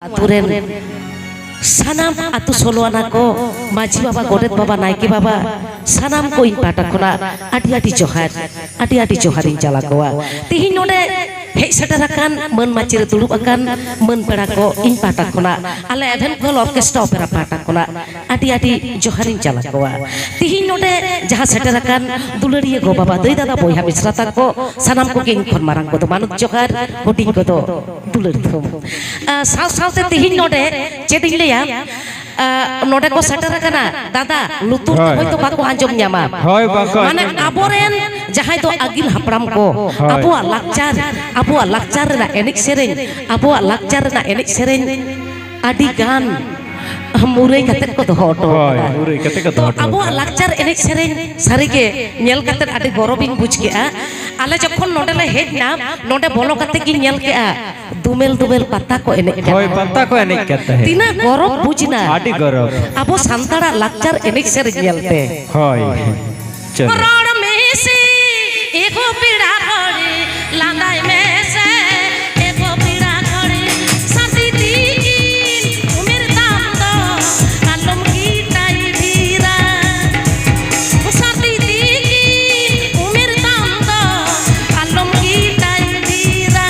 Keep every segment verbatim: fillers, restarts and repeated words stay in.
ᱟᱛᱳ ᱨᱮᱱ ᱥᱟᱱᱟᱢ ᱟᱛᱳ ᱥᱳᱞᱳ ᱟᱱᱟ ᱠᱚ, ᱢᱟᱹᱡᱷᱤ ᱵᱟᱵᱟ, ᱜᱚᱰᱮᱛ ᱵᱟᱵᱟ, ᱱᱟᱭᱠᱮ ᱵᱟᱵᱟ, ᱥᱟᱱᱟᱢ ᱠᱚ ᱤᱧ ᱯᱟᱦᱴᱟ ᱠᱷᱚᱱᱟᱜ ᱟᱹᱰᱤ ᱟᱹᱰᱤ ᱡᱚᱦᱟᱨ, ᱟᱹᱰᱤ ᱟᱹᱰᱤ ᱡᱚᱦᱟᱨᱤᱧ ᱪᱟᱞ ᱟᱠᱚᱣᱟ᱾ ᱛᱤᱦᱤᱧ ᱱᱚᱰᱮ ᱦᱮᱡ ᱥᱮᱴᱮᱨ ᱟᱠᱟᱱ ᱢᱟᱹᱱ ᱢᱟᱹᱪᱤ ᱨᱮ ᱫᱩᱲᱩᱵ ᱟᱠᱟᱱ ᱢᱟᱹᱱ ᱯᱮᱲᱟ ᱠᱚ ᱤᱧ ᱯᱟᱦᱴᱟ ᱠᱷᱚᱱᱟᱜ, ᱟᱞᱮ ᱮᱵᱷᱮᱱ ᱠᱷᱚᱞ ᱚᱨᱠᱮᱥᱴᱨᱟ ᱚᱯᱮᱨᱟ ᱯᱟᱦᱴᱟ ᱠᱷᱚᱱᱟᱜ ᱟᱹᱰᱤ ᱟᱹᱰᱤ ᱡᱚᱦᱟᱨᱤᱧ ᱪᱟᱞ ᱟᱠᱚᱣᱟ᱾ ᱛᱤᱦᱤᱧ ᱱᱚᱰᱮ ᱡᱟᱦᱟᱸ ᱥᱮᱴᱮᱨ ᱟᱠᱟᱱ ᱫᱩᱞᱟᱹᱲᱤᱭᱟᱹ ᱜᱚ ᱵᱟᱵᱟ, ᱫᱟᱹᱭ ᱫᱟᱫᱟ, ᱵᱚᱭᱦᱟ ᱢᱤᱥᱨᱟ ᱛᱟᱠᱚ, ᱥᱟᱱᱟᱢ ᱠᱚᱜᱮ ᱤᱧ ᱠᱷᱚᱱ ᱢᱟᱨᱟᱝ ᱠᱚᱫᱚ ᱢᱟᱱᱚᱛ ᱡᱚᱦᱟᱨ, ᱦᱩᱰᱤᱧ ᱠᱚᱫᱚ ᱫᱩᱞᱟᱹᱲ ᱛᱷᱩᱢ᱾ ᱟᱨ ᱥᱟᱶ ᱥᱟᱶᱛᱮ ᱛᱤᱦᱤᱧ ᱱᱚᱰᱮ ᱪᱮᱫ ᱤᱧ ᱞᱟᱹᱭᱟ, ᱟᱨ ᱱᱚᱰᱮ ᱠᱚ ᱥᱮᱴᱮᱨ ᱟᱠᱟᱱᱟ ᱫᱟᱫᱟ, ᱞᱩᱛᱩᱨ ᱛᱮ ᱦᱳᱭ᱾ ᱦᱚᱭᱛᱳ ᱵᱟᱠᱚ ᱟᱸᱡᱚᱢ ᱧᱟᱢᱟ᱾ ᱦᱳᱭ, ᱵᱟᱠᱚ ᱢᱟᱱᱮ ᱟᱸᱡᱚᱢ ᱧᱟᱢᱟ᱾ ᱟᱵᱚᱨᱮᱱ ᱡᱟᱦᱟᱸᱭ ᱫᱚ ᱟᱹᱜᱤᱞ ᱦᱟᱯᱲᱟᱢ ᱠᱚ ᱦᱳᱭ᱾ ᱟᱵᱚᱣᱟᱜ ᱞᱟᱠᱪᱟᱨ, ᱟᱵᱚᱣᱟᱜ ᱞᱟᱠᱪᱟᱨ ᱨᱮᱱᱟᱜ ᱮᱱᱮᱡ ᱥᱮᱨᱮᱧ, ᱟᱵᱚᱣᱟᱜ ᱞᱟᱠᱪᱟᱨ ᱨᱮᱱᱟᱜ ᱮᱱᱮᱡ ᱥᱮᱨᱮᱧ ᱟᱹᱰᱤ ᱜᱟᱱ ᱢᱩᱨᱟᱹᱭ ᱠᱟᱛᱮ ᱠᱚ ᱫᱚᱦᱚ ᱦᱚᱴᱚ ᱦᱳᱭ, ᱟᱠᱟᱫᱟ᱾ ᱢᱩᱨᱟᱹᱭ ᱠᱟᱛᱮ ᱠᱚ ᱛᱚ ᱫᱚᱦᱚ ᱦᱚᱴᱚ ᱟᱵᱚᱣᱟᱜ ᱟᱠᱟᱫᱟ᱾ ᱞᱟᱠᱪᱟᱨ ᱮᱱᱮᱡ ᱥᱮᱨᱮᱧ ᱥᱟᱹᱨᱤᱜᱮ ᱧᱮᱞ ᱠᱟᱛᱮ ᱟᱹᱰᱤ ᱜᱚᱨᱚᱵᱤᱧ ᱵᱩᱡᱽ ᱠᱮᱜᱼᱟ᱾ ᱟᱞᱮ ᱡᱚᱠᱷᱚᱱ ᱱᱚᱰᱮ ᱞᱮ ᱦᱮᱡ ᱮᱱᱟ, ᱱᱚᱰᱮ ᱵᱚᱞᱚ ᱠᱟᱛᱮ ᱜᱤᱧ ᱧᱮᱞ ᱠᱮᱜᱼᱟ, ᱫᱩᱢᱮᱞ ᱫᱩᱢᱮᱞ ᱯᱟᱛᱟ ᱠᱚ ᱮᱱᱮᱡ ᱠᱟᱱᱟ᱾ ᱦᱳᱭ, ᱯᱟᱛᱟ ᱠᱚ ᱮᱱᱮᱡ ᱠᱟᱱ ᱛᱟᱦᱮᱸᱫ᱾ ᱛᱤᱱᱟᱹᱜ ᱜᱚᱨᱚᱵ ᱵᱩᱡᱽ ᱮᱱᱟ᱾ ᱟᱹᱰᱤ ᱜᱚᱨᱚᱵ᱾ ᱟᱵᱚ ᱥᱟᱱᱛᱟᱲᱟᱜ ᱞᱟᱠᱪᱟᱨ ᱮᱱᱮᱡ ᱥᱮᱨᱮᱧ ᱧᱮᱞᱛᱮ᱾ ᱦᱳᱭ᱾ ᱪᱚᱞᱚ᱾ ᱨᱚᱲ ᱢᱮᱥᱮ ᱮᱜᱳ ᱯᱮᱲᱟ ᱦᱚᱲ, ᱞᱟᱸᱫᱟᱭ ᱢᱮᱥᱮ ᱮᱜᱳ ᱯᱮᱲᱟ ᱦᱚᱲ, ᱥᱟᱹᱛᱤ ᱛᱤᱠᱤᱱ ᱩᱢᱮᱨ ᱛᱟᱢ ᱫᱚ ᱟᱞᱚᱢ ᱜᱤᱴᱟᱭ ᱰᱷᱤᱨᱟ᱾ ᱥᱟᱹᱛᱤ ᱛᱤᱠᱤᱱ ᱩᱢᱮᱨ ᱛᱟᱢ ᱫᱚ ᱟᱞᱚᱢ ᱜᱤᱴᱟᱭ ᱰᱷᱤᱨᱟ᱾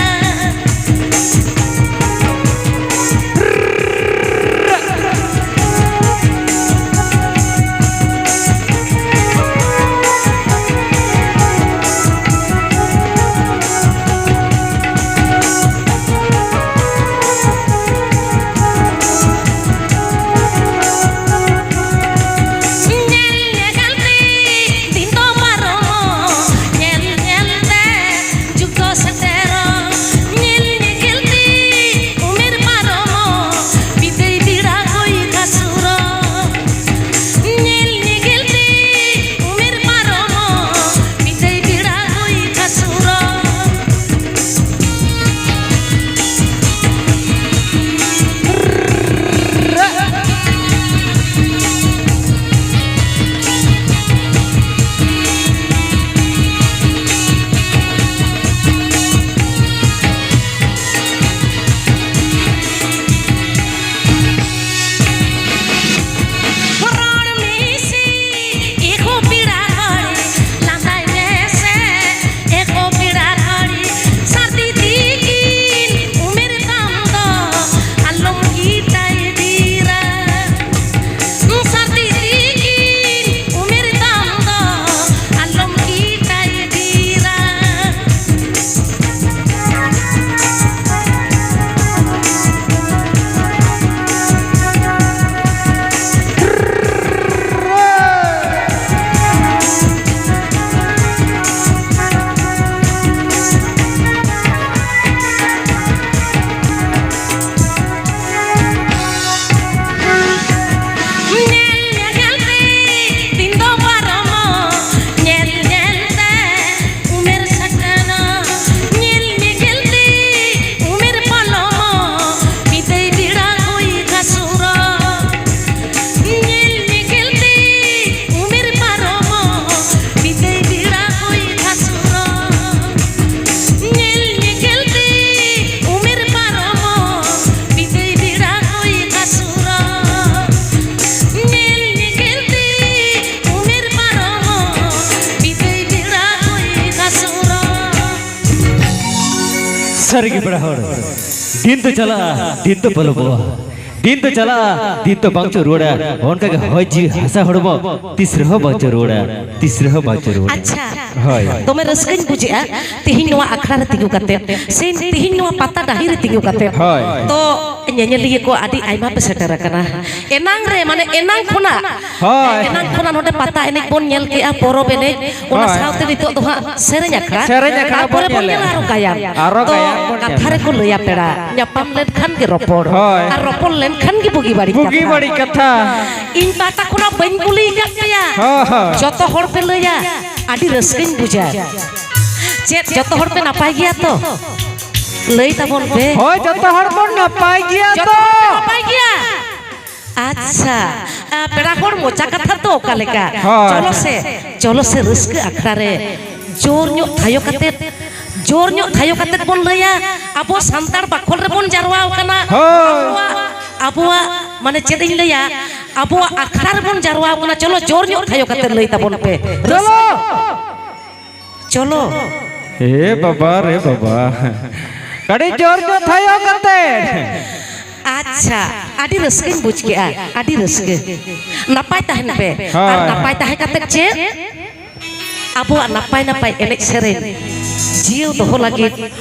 ᱥᱟᱹᱨᱤᱜᱮ ᱯᱮᱲᱟ ᱦᱚᱲ, ᱫᱤᱱ ᱫᱚ ᱪᱟᱞᱟᱜᱼᱟ, ᱫᱤᱱ ᱫᱚ ᱯᱟᱨᱚᱢᱚᱜᱼᱟ᱾ ᱫᱤᱱ ᱫᱚ ᱪᱟᱞᱟᱜᱼᱟ, ᱫᱤᱱ ᱫᱚ ᱵᱟᱝ ᱪᱚ ᱨᱩᱣᱟᱹᱲᱟ᱾ ᱚᱱᱠᱟ ᱜᱮ ᱦᱚᱭ ᱡᱤᱣᱤ ᱦᱟᱥᱟ ᱦᱚᱲᱢᱚ ᱛᱤᱥ ᱨᱮᱦᱚᱸ ᱵᱟᱝ ᱪᱚ ᱨᱩᱣᱟᱹᱲᱟ, ᱛᱤᱥ ᱨᱮᱦᱚᱸ ᱵᱟᱝ ᱪᱚ ᱨᱩᱣᱟᱹᱲᱟ᱾ ᱟᱪᱪᱷᱟ, ᱦᱳᱭ᱾ ᱫᱚᱢᱮ ᱨᱟᱹᱥᱠᱟᱹᱧ ᱵᱩᱡᱷᱟᱹᱜᱼᱟ ᱛᱮᱦᱮᱧ ᱱᱚᱣᱟ ᱟᱠᱷᱲᱟ ᱨᱮ ᱛᱤᱸᱜᱩ ᱠᱟᱛᱮ, ᱥᱮ ᱛᱮᱦᱮᱧ ᱱᱚᱣᱟ ᱯᱟᱛᱟ ᱰᱟᱹᱦᱤ ᱨᱮ ᱛᱤᱸᱜᱩ ᱠᱟᱛᱮ᱾ ᱦᱳᱭ᱾ ᱛᱚ ᱧᱮᱧᱮᱞᱤᱭᱟᱹ ᱠᱚ ᱟᱹᱰᱤ ᱟᱭᱢᱟ ᱯᱮ ᱥᱮᱴᱮᱨ ᱟᱠᱟᱱᱟ᱾ ᱮᱱᱟᱝ ᱨᱮ, ᱢᱟᱱᱮ, ᱮᱱᱟᱝ ᱠᱷᱚᱱᱟᱜ, ᱦᱳᱭ᱾ ᱮᱱᱟᱝ ᱠᱷᱚᱱᱟᱜ ᱱᱚᱰᱮ ᱯᱟᱛᱟ ᱮᱱᱮᱡ ᱵᱚᱱ ᱧᱮᱞ ᱠᱮᱜᱼᱟ, ᱯᱚᱨᱚᱵᱽ ᱮᱱᱮᱡ, ᱚᱱᱟ ᱦᱳᱭ᱾ ᱥᱟᱶᱛᱮ ᱱᱤᱛᱚᱜ ᱫᱚ ᱦᱟᱸᱜ ᱥᱮᱨᱮᱧ ᱟᱠᱷᱲᱟ᱾ ᱥᱮᱨᱮᱧ ᱟᱠᱷᱲᱟ ᱟᱨ ᱯᱚᱨᱮ ᱵᱚᱱ ᱵᱚᱱ ᱧᱮᱞᱟ᱾ ᱧᱮᱞᱟ ᱟᱨᱚ ᱜᱟᱭᱟᱱ᱾ ᱟᱨᱚ ᱛᱚ ᱜᱟᱭᱟᱱ ᱵᱚᱱ ᱠᱟᱛᱷᱟ ᱧᱮᱞᱟ᱾ ᱨᱮᱠᱚ ᱞᱟᱹᱭᱟ ᱯᱮᱲᱟ, ᱧᱟᱯᱟᱢ ᱞᱮᱱᱠᱷᱟᱱ ᱜᱮ ᱨᱚᱯᱚᱲ᱾ ᱦᱳᱭ᱾ ᱟᱨ ᱨᱚᱯᱚᱲ ᱞᱮᱱᱠᱷᱟᱱ ᱜᱮ ᱵᱩᱜᱤ ᱵᱟᱹᱲᱤᱡ ᱵᱩᱜᱤ ᱠᱟᱛᱷᱟ᱾ ᱵᱟᱹᱲᱤᱡ ᱠᱟᱛᱷᱟ᱾ ᱤᱧ ᱯᱟᱦᱴᱟ ᱠᱷᱚᱱᱟᱜ ᱵᱟᱹᱧ ᱠᱩᱞᱤ ᱟᱠᱟᱫ ᱯᱮᱭᱟ᱾ ᱦᱳᱭ, ᱦᱳᱭ᱾ ᱡᱚᱛᱚ ᱦᱚᱲ ᱯᱮ ᱞᱟᱹᱭᱟ, ᱟᱹᱰᱤ ᱨᱟᱹᱥᱠᱟᱹᱧ ᱵᱩᱡᱟ᱾ ᱪᱮᱫ ᱡᱚᱛᱚ ᱦᱚᱲ ᱯᱮ ᱱᱟᱯᱟᱭ ᱜᱮᱭᱟ ᱛᱚ? ᱞᱟᱹᱭ ᱛᱟᱵᱚᱱ ᱯᱮ᱾ ᱦᱳᱭ, ᱡᱚᱛᱚ ᱦᱚᱲ ᱵᱚᱱ ᱱᱟᱯᱟᱭ ᱜᱮᱭᱟ ᱡᱚᱛᱚ ᱛᱚ? ᱦᱚᱲ ᱯᱮ ᱱᱟᱯᱟᱭ ᱜᱮᱭᱟ? ᱟᱪᱪᱷᱟ, ᱟ, ᱯᱮᱲᱟ ᱦᱚᱲ ᱢᱚᱪᱟ ᱠᱟᱛᱷᱟ ᱛᱚ ᱚᱠᱟ ᱞᱮᱠᱟ? ᱦᱳᱭ᱾ ᱪᱚᱞᱚ ᱥᱮ, ᱪᱚᱞᱚ ᱥᱮ ᱨᱟᱹᱥᱠᱟᱹ ᱟᱠᱷᱲᱟ ᱨᱮ ᱡᱳᱨ ᱧᱚᱜ ᱛᱷᱟᱭᱚ ᱠᱟᱛᱮᱫ, ᱡᱳᱨ ᱧᱚᱜ ᱛᱷᱟᱭᱚ ᱠᱟᱛᱮᱫ ᱵᱚᱱ ᱞᱟᱹᱭᱟ, ᱟᱵᱚ ᱥᱟᱱᱛᱟᱲ ᱵᱟᱠᱷᱳᱞ ᱨᱮᱵᱚᱱ ᱡᱟᱨᱣᱟ ᱟᱠᱟᱱᱟ᱾ ᱦᱳᱭ᱾ ᱟᱵᱚᱣᱟᱜ, ᱟᱵᱚᱣᱟᱜ, ᱢᱟᱱᱮ ᱪᱮᱫ ᱤᱧ ᱞᱟᱹᱭᱟ, ᱟᱵᱚᱣᱟᱜ ᱟᱠᱷᱲᱟ ᱨᱮᱵᱚᱱ ᱡᱟᱨᱣᱟ ᱟᱠᱟᱱᱟ᱾ ᱪᱚᱞᱚ ᱡᱳᱨ ᱧᱚᱜ ᱛᱷᱟᱭᱚ ᱠᱟᱛᱮᱫ ᱞᱟᱹᱭ ᱛᱟᱵᱚᱱ ᱯᱮ᱾ ᱪᱚᱞᱚ᱾ ᱪᱚᱞᱚ᱾ ᱮ ᱵᱟᱵᱟ ᱨᱮ ᱵᱟᱵᱟ, ᱟᱹᱰᱤ ᱡᱳᱨ ᱧᱚᱜ ᱛᱷᱟᱭᱚ ᱠᱟᱛᱮ᱾ ᱟᱪᱪᱷᱟ, ᱟᱹᱰᱤ ᱨᱟᱹᱥᱠᱟᱹᱧ ᱵᱩᱡᱽ ᱠᱮᱜᱼᱟ, ᱟᱹᱰᱤ ᱨᱟᱹᱥᱠᱟᱹ᱾ ᱱᱟᱯᱟᱭ ᱛᱟᱦᱮᱱ ᱯᱮ᱾ ᱟᱨ ᱦᱳᱭ᱾ ᱱᱟᱯᱟᱭ ᱛᱟᱦᱮᱸ ᱠᱟᱛᱮ ᱪᱮᱫ? ᱟᱵᱚᱣᱟᱜ ᱱᱟᱯᱟᱭ ᱱᱟᱯᱟᱭ ᱮᱱᱮᱡ ᱥᱮᱨᱮᱧ ᱡᱤᱭᱟᱹᱣ ᱫᱚᱦᱚ ᱞᱟᱹᱜᱤᱫ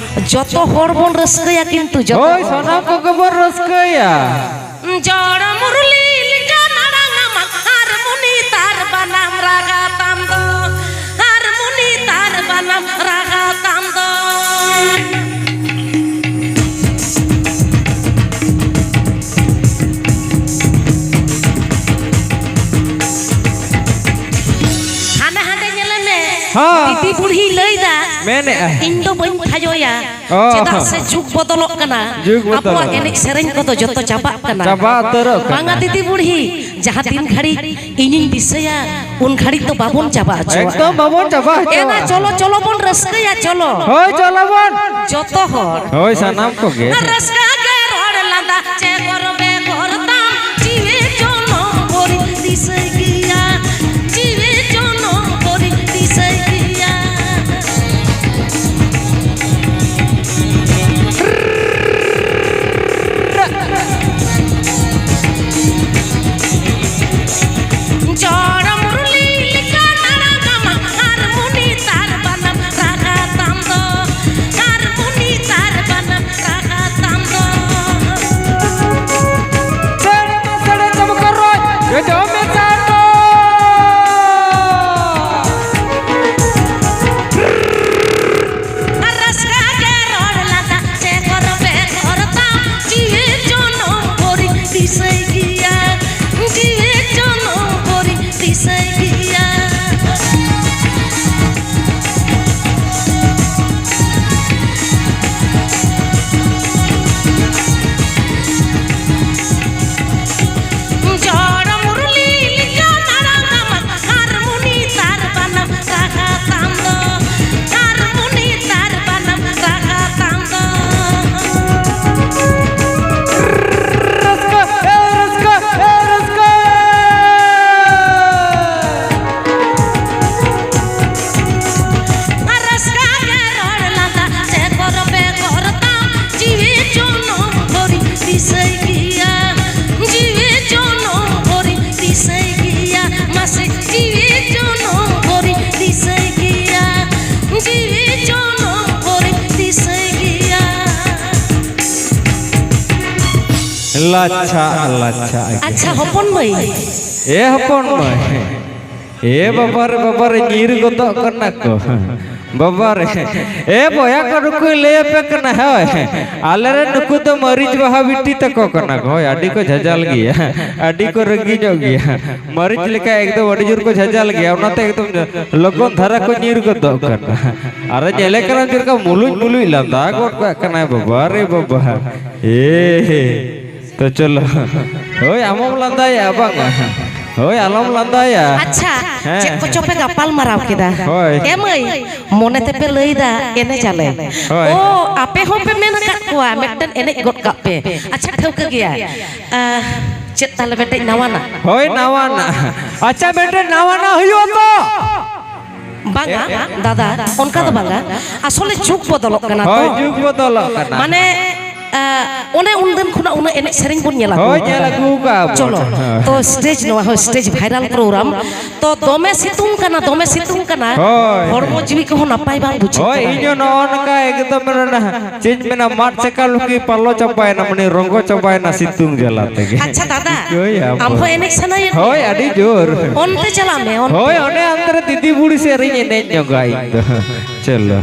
ᱡᱚᱛᱚ ᱦᱚᱲ ᱵᱚᱱ ᱨᱟᱹᱥᱠᱟᱹᱭᱟ, ᱠᱤᱱᱛᱩ ᱡᱚᱛᱚ ᱦᱳᱭ, ᱦᱚᱲ᱾ ᱥᱟᱱᱟᱢ ᱠᱚᱜᱮ ᱵᱚᱱ ᱨᱟᱹᱥᱠᱟᱹᱭᱟ᱾ ᱡᱚᱲ ᱢᱩᱨᱞᱤ ᱞᱮᱠᱟ ᱢᱟᱲᱟᱝ ᱟᱢᱟᱜ ᱦᱟᱨᱢᱩᱱᱤ ᱛᱟᱨ ᱵᱟᱱᱟᱢ ᱨᱟᱜᱟ ᱛᱟᱢ ᱫᱚ, ᱦᱟᱨᱢᱩᱱᱤ ᱛᱟᱨ ᱵᱟᱱᱟᱢ ᱨᱟᱜᱟ ᱛᱟᱢ ᱫᱚ᱾ ᱦᱟᱱᱮ ᱦᱟᱸᱰᱮ ᱧᱮᱞᱮ ᱢᱮ, ᱦᱚᱸ᱾ ᱫᱤᱫᱤ ᱵᱩᱲᱦᱤᱭ ᱞᱟᱹᱭᱫᱟ, ᱢᱮᱱᱮᱜᱼᱟᱭ᱾ ᱤᱧ ᱫᱚ ᱵᱟᱹᱧ ᱛᱷᱟᱭᱚᱭᱟ᱾ ᱚ᱾ ᱪᱮᱫᱟᱜ ᱥᱮ ᱡᱩᱜᱽ ᱵᱚᱫᱚᱞᱚᱜ ᱠᱟᱱᱟ᱾ ᱡᱩᱜᱽ ᱵᱚᱫᱚᱞᱚᱜ ᱟᱵᱚᱣᱟᱜ ᱠᱟᱱᱟ᱾ ᱮᱱᱮᱡ ᱥᱮᱨᱮᱧ ᱠᱚᱫᱚ ᱡᱚᱛᱚ ᱪᱟᱵᱟᱜ ᱠᱟᱱᱟ᱾ ᱪᱟᱵᱟ ᱩᱛᱟᱹᱨᱚᱜ ᱠᱟᱱᱟ᱾ ᱵᱟᱝᱟ ᱫᱤᱫᱤ ᱵᱩᱲᱦᱤ, ᱡᱟᱦᱟᱸ ᱛᱤᱱ ᱜᱷᱟᱹᱲᱤᱡ ᱤᱧᱤᱧ ᱫᱤᱥᱟᱹᱭᱟ, ᱩᱱ ᱜᱷᱟᱹᱲᱤᱡ ᱫᱚ ᱵᱟᱵᱚᱱ ᱪᱟᱵᱟ ᱦᱚᱪᱚᱣᱟᱜᱼᱟ᱾ ᱮᱠᱫᱚᱢ ᱵᱟᱵᱚᱱ ᱪᱟᱵᱟ ᱦᱚᱪᱚᱣᱟᱜᱼᱟ᱾ ᱮᱱᱟ, ᱪᱚᱞᱚ, ᱪᱚᱞᱚ ᱵᱚᱱ ᱨᱟᱹᱥᱠᱟᱹᱭᱟ, ᱪᱚᱞᱚ᱾ ᱦᱳᱭ, ᱪᱚᱞᱚ ᱵᱚᱱ᱾ ᱡᱚᱛᱚ ᱦᱚᱲ᱾ ᱦᱳᱭ, ᱥᱟᱱᱟᱢ ᱠᱚᱜᱮ᱾ ᱨᱟᱹᱥᱠᱟᱹ ᱜᱮ ᱨᱚᱲ ᱞᱟᱸᱫᱟ, ᱪᱮ ᱜᱚᱨᱚᱵᱮ ᱜᱚᱨ ᱛᱟᱢ, ᱡᱤᱣᱤ ᱡᱚᱱᱚᱢ ᱵᱷᱳᱨᱤᱧ ᱫᱤᱥᱟᱹᱭ ᱜᱮᱭᱟ, ᱡᱤᱣᱤ ᱡᱚᱱᱚᱢ ᱵᱷᱳᱨᱤᱧ ᱫᱤᱥᱟᱹᱭ ᱜᱮᱭᱟ᱾ ᱡᱚᱲ ᱢᱩᱨᱞᱤ ᱞᱮᱠᱟ ᱛᱟᱲᱟᱢ ᱛᱟᱢᱟ, ᱦᱟᱨᱢᱩᱱᱤ ᱛᱟᱨ ᱵᱟᱱᱟᱢ ᱨᱟᱜᱟ ᱛᱟᱢ ᱫᱚ, ᱦᱟᱨᱢᱩᱱᱤ ᱛᱟᱨ ᱵᱟᱱᱟᱢ ᱨᱟᱜᱟ ᱛᱟᱢ ᱫᱚ᱾ ᱥᱮᱨᱢᱟ ᱥᱟᱰᱮ ᱪᱚᱢᱠᱟᱣ ᱨᱚᱭ, ᱡᱚᱡᱚ ᱢᱮᱥᱟ ᱫᱚ᱾ ᱨᱟᱹᱥᱠᱟᱹ ᱜᱮ ᱨᱚᱲ ᱞᱟᱸᱫᱟ ᱥᱮ ᱜᱚᱨᱚᱵᱮ ᱜᱚᱨ ᱛᱟᱢ, ᱡᱤᱣᱤ ᱡᱚᱱᱚᱢ ᱵᱷᱳᱨᱤᱧ ᱫᱤᱥᱟᱹᱭ ᱜᱮᱭᱟ, ᱡᱤᱣᱤ ᱡᱚᱱᱚᱢ ᱵᱷᱳᱨᱤᱧ ᱫᱤᱥᱟᱹᱭ ᱜᱮᱭᱟ᱾ ᱡᱚᱲ ᱢᱩᱨᱞᱤ ᱞᱮᱠᱟ ᱛᱟᱲᱟᱢ ᱛᱟᱢᱟ, ᱦᱟᱨᱢᱩᱱᱤ ᱛᱟᱨ ᱵᱟᱱᱟᱢ ᱨᱟᱜᱟ ᱛᱟᱢ ᱫᱚ, ᱦᱟᱨᱢᱩᱱᱤ ᱛᱟᱨ ᱵᱟᱱᱟᱢ ᱨᱟᱜᱟ ᱛᱟᱢ ᱫᱚ᱾ ᱨᱟᱹᱥᱠᱟᱹ, ᱮ ᱨᱟᱹᱥᱠᱟᱹ, ᱮ ᱨᱟᱹᱥᱠᱟᱹ᱾ ᱨᱟᱹᱥᱠᱟᱹ ᱜᱮ ᱨᱚᱲ ᱞᱟᱸᱫᱟ ᱥᱮ ᱜᱚᱨᱚᱵᱮ ᱜᱚᱨ ᱛᱟᱢ, ᱡᱤᱣᱤ ᱡᱚᱱᱚᱢ ᱵᱷᱳᱨᱤᱧ ᱫᱤᱥᱟᱹᱭ ᱜᱮᱭᱟ, ᱡᱤᱣᱤ ᱡᱚᱱᱚᱢ ᱵᱷᱳᱨᱤᱧ ᱫᱤᱥᱟᱹᱭ ᱜᱮᱭᱟ, ᱢᱟᱥᱮ ᱡᱤᱣᱤ ᱡᱚᱱᱚᱢ ᱵᱷᱳᱨᱤᱧ ᱫᱤᱥᱟᱹᱭ ᱜᱮᱭᱟ, ᱡᱤᱣᱤ ᱡᱚᱱᱚᱢ ᱵᱷᱳᱨᱤᱧ ᱫᱤᱥᱟᱹᱭ ᱜᱮᱭᱟ᱾ ᱞᱟᱪᱷᱟ, ᱞᱟᱪᱷᱟ ᱜᱮ᱾ ᱟᱪᱪᱷᱟ, ᱦᱚᱯᱚᱱ ᱢᱟᱹᱭ᱾ ᱮ ᱦᱚᱯᱚᱱ ᱢᱟᱹᱭ᱾ ᱮ ᱵᱟᱵᱟ ᱨᱮ, ᱵᱟᱵᱟ ᱨᱮ, ᱧᱤᱨ ᱜᱚᱫᱚᱜ ᱠᱟᱱᱟ ᱠᱚ᱾ ᱵᱟᱵᱟ ᱨᱮ, ᱮ ᱵᱚᱭᱦᱟ ᱠᱚ, ᱱᱩᱠᱩᱭ ᱞᱟᱹᱭ ᱟᱯᱮ ᱠᱟᱱᱟ, ᱦᱳᱭ᱾ ᱟᱞᱮ ᱨᱮᱱ ᱱᱩᱠᱩ ᱫᱚ ᱢᱟᱹᱨᱤᱪ ᱵᱟᱦᱟ ᱵᱤᱴᱤ ᱛᱟᱠᱚ ᱠᱟᱱᱟ ᱠᱚ, ᱦᱳᱭ, ᱟᱹᱰᱤ ᱠᱚ ᱡᱷᱟᱡᱟᱞ ᱜᱮᱭᱟ, ᱟᱹᱰᱤ ᱠᱚ ᱨᱟᱹᱜᱤ ᱧᱚᱜ ᱜᱮᱭᱟ᱾ ᱢᱟᱹᱨᱤᱪ ᱞᱮᱠᱟ ᱮᱠᱫᱚᱢ ᱟᱹᱰᱤ ᱡᱳᱨ ᱠᱚ ᱡᱷᱟᱡᱟᱞ ᱜᱮᱭᱟ, ᱚᱱᱟᱛᱮ ᱮᱠᱫᱚᱢ ᱞᱚᱜᱚᱱ ᱫᱷᱟᱨᱟ ᱠᱚ ᱧᱤᱨ ᱜᱚᱫᱚᱜ ᱠᱟᱱᱟ᱾ ᱟᱨᱮ ᱧᱮᱞᱮ ᱠᱟᱱᱟ ᱪᱮᱫ ᱞᱮᱠᱟ ᱢᱩᱞᱩᱡ ᱢᱩᱞᱩᱡ ᱞᱟᱸᱫᱟ ᱜᱚᱫ ᱠᱟᱜ ᱠᱟᱱᱟᱭ, ᱵᱟᱵᱟ ᱨᱮ ᱵᱟᱵᱟ᱾ ᱮ᱾ ᱛᱚ ᱪᱚᱞᱚ᱾ ᱦᱳᱭ, ᱟᱢ ᱦᱚᱸᱢ ᱞᱟᱸᱫᱟᱭᱟ, ᱵᱟᱝᱟ? ᱦᱳᱭ, ᱟᱞᱚᱢ ᱞᱟᱸᱫᱟᱭᱟ᱾ ᱟᱪᱪᱷᱟ, ᱦᱮᱸ᱾ ᱪᱮᱫ ᱠᱚᱪᱚ ᱯᱮ ᱜᱟᱯᱟᱞ ᱢᱟᱨᱟᱣ ᱠᱮᱫᱟ? ᱦᱳᱭ᱾ ᱮ ᱢᱟᱹᱭ, ᱢᱚᱱᱮ ᱛᱮᱯᱮ ᱞᱟᱹᱭᱫᱟ ᱮᱱᱮᱡ ᱟᱞᱮ᱾ ᱦᱳᱭ᱾ ᱳ, ᱟᱯᱮ ᱦᱚᱸᱯᱮ ᱢᱮᱱ ᱟᱠᱟᱫ ᱠᱚᱣᱟ ᱢᱤᱫᱴᱮᱱ ᱮᱱᱮᱡ ᱜᱚᱫ ᱠᱟᱜ ᱯᱮ᱾ ᱟᱪᱪᱷᱟ, ᱴᱷᱟᱹᱣᱠᱟᱹ ᱜᱮᱭᱟ᱾ ᱟᱦ, ᱪᱮᱫ ᱛᱟᱦᱞᱮ ᱢᱤᱫᱴᱮᱡ ᱱᱟᱣᱟᱱᱟᱜ? ᱦᱳᱭ, ᱱᱟᱣᱟᱱᱟᱜ᱾ ᱟᱪᱪᱷᱟ, ᱢᱤᱫᱴᱮᱡ ᱱᱟᱣᱟᱱᱟᱜ ᱦᱩᱭᱩᱜᱼᱟ ᱛᱚ? ᱵᱟᱝᱟ, ᱫᱟᱫᱟ, ᱚᱱᱠᱟ ᱫᱚ ᱵᱟᱝᱟ᱾ ᱟᱥᱚᱞᱮ ᱡᱩᱜᱽ ᱵᱚᱫᱚᱞᱚᱜ ᱠᱟᱱᱟ ᱛᱚ᱾ ᱦᱳᱭ, ᱡᱩᱜᱽ ᱵᱚᱫᱚᱞᱚᱜ ᱠᱟᱱᱟ᱾ ᱢᱟᱱᱮ, ᱟᱸ, ᱚᱱᱮ ᱩᱱᱫᱤᱱ ᱠᱷᱚᱱᱟᱜ ᱩᱱᱟᱹᱜ ᱮᱱᱮᱡ ᱥᱮᱨᱮᱧ ᱵᱚᱱ ᱧᱮᱞ ᱟᱹᱜᱩ ᱦᱳᱭ, ᱟᱠᱟᱫᱟ᱾ ᱧᱮᱞ ᱟᱹᱜᱩ ᱟᱠᱟᱫ ᱵᱚᱱ᱾ ᱪᱚᱞᱚ, ᱦᱮᱸ᱾ ᱛᱚ stage, ᱱᱚᱣᱟ ᱦᱚᱸ stage viral program᱾ ᱛᱚ ᱫᱚᱢᱮ ᱥᱤᱛᱩᱝ ᱠᱟᱱᱟ, ᱫᱚᱢᱮ ᱥᱤᱛᱩᱝ ᱠᱟᱱᱟ᱾ ᱦᱳᱭ᱾ ᱦᱚᱲᱢᱚ ᱡᱤᱣᱤ ᱠᱚᱦᱚᱸ ᱱᱟᱯᱟᱭ ᱵᱟᱝ ᱵᱩᱡᱷᱟᱹᱜ ᱦᱳᱭ, ᱠᱟᱱᱟ᱾ ᱤᱧ ᱦᱚᱸ ᱱᱚᱜᱼᱚ ᱱᱚᱝᱠᱟ ᱮᱠᱫᱚᱢ ᱚᱱᱟ ᱪᱮᱫ ᱢᱮᱱᱟ, ᱢᱟᱫ ᱪᱟᱠᱟ ᱞᱩᱠᱤ ᱯᱟᱞᱚ ᱪᱟᱵᱟᱭᱮᱱᱟ, ᱢᱟᱱᱮ ᱨᱚᱸᱜᱚ ᱪᱟᱵᱟᱭᱮᱱᱟ ᱥᱤᱛᱩᱝ ᱡᱟᱞᱟ ᱛᱮᱜᱮ᱾ ᱟᱪᱪᱷᱟ ᱫᱟᱫᱟ, ᱦᱳᱭ, ᱟᱢ ᱟᱢ ᱦᱚᱸ ᱦᱚᱸ᱾ ᱮᱱᱮᱡ ᱥᱟᱱᱟᱭᱮᱫ ᱦᱳᱭ, ᱢᱮᱭᱟ? ᱟᱹᱰᱤ ᱡᱳᱨ᱾ ᱚᱱᱛᱮ ᱪᱟᱞᱟᱜ ᱢᱮ, ᱚᱱᱛᱮ᱾ ᱦᱳᱭ, ᱚᱱᱮ ᱚᱱᱛᱮ ᱨᱮ ᱫᱤᱫᱤ ᱵᱩᱲᱤ ᱥᱮᱫ ᱨᱤᱧ ᱮᱱᱮᱡ ᱧᱚᱜᱟ ᱤᱧ ᱫᱚ᱾ ᱪᱚᱞᱚ᱾